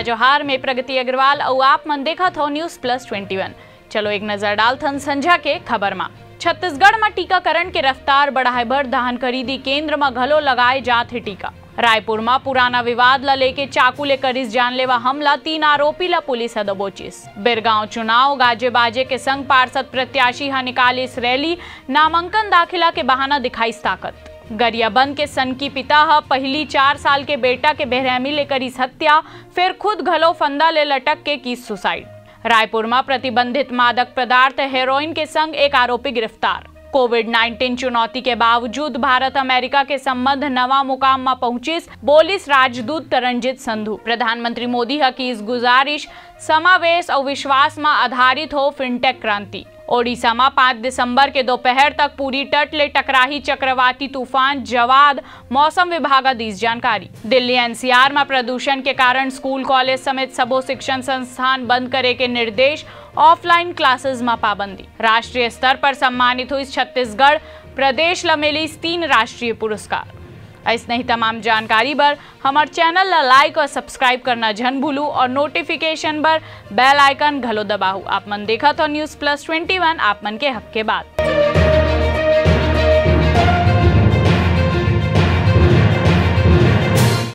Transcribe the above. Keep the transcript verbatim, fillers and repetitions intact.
जोहार, मैं प्रगति अग्रवाल अउ आप मन देखत हो News Plus Twenty One। चलो एक नजर डालथन संझा के खबर मा। छत्तीसगढ़ म टीकाकरण के रफ्तार बढ़ाए बर धान खरीदी केंद्र म घलो लगाए जात हे टीका। रायपुर म पुराना विवाद ल लेके चाकू ले करिस जानलेवा हमला, तीन आरोपी ल पुलिस ह दबोचिस। बिरगांव चुनाव गाजे बाजे के संग पार्षद प्रत्याशी ह निकालिस रैली, नामांकन दाखिला के बहाना दिखाइस ताकत। गरियाबंद के सनकी पिता ह पहिली चार साल के बेटा के बेरहमी ले करिस हत्या, फेर खुद घलो फंदा ले लटक के कीस सुसाइड। रायपुर म प्रतिबंधित मादक पदार्थ हेरोइन के संग एक आरोपी गिरफ्तार। कोविड नाइनटीन चुनौती के बावजूद भारत अमेरिका के संबंध नवा मुकाम म पहुंचिस, बोलिस राजदूत तरनजीत संधू। प्रधानमंत्री मोदी ह कीस गुजारिस, समावेश अउ विश्वास म आधारित हो फिनटेक क्रांति। ओडिशा म पाँच दिसंबर के दोपहर तक पुरी तट ले टकराही चक्रवाती तूफान जवाद, मौसम विभाग ह दीस जानकारी। दिल्ली एनसीआर म प्रदूषण के कारण स्कूल, कॉलेज समेत सबो शिक्षण संस्थान बंद करे के निर्देश, ऑफलाइन क्लासेज म पाबंदी। राष्ट्रीय स्तर पर सम्मानित हुई छत्तीसगढ़, प्रदेश ल मिलिस तीन राष्ट्रीय पुरस्कार। अइसने ही तमाम जानकारी बर हमर चैनल ल लाइक और सब्सक्राइब करना झन भूलू और नोटिफिकेशन बर बेल आइकन घलो दबाहू। आप मन देखत हो News Plus Twenty One, आप मन के हक के बात।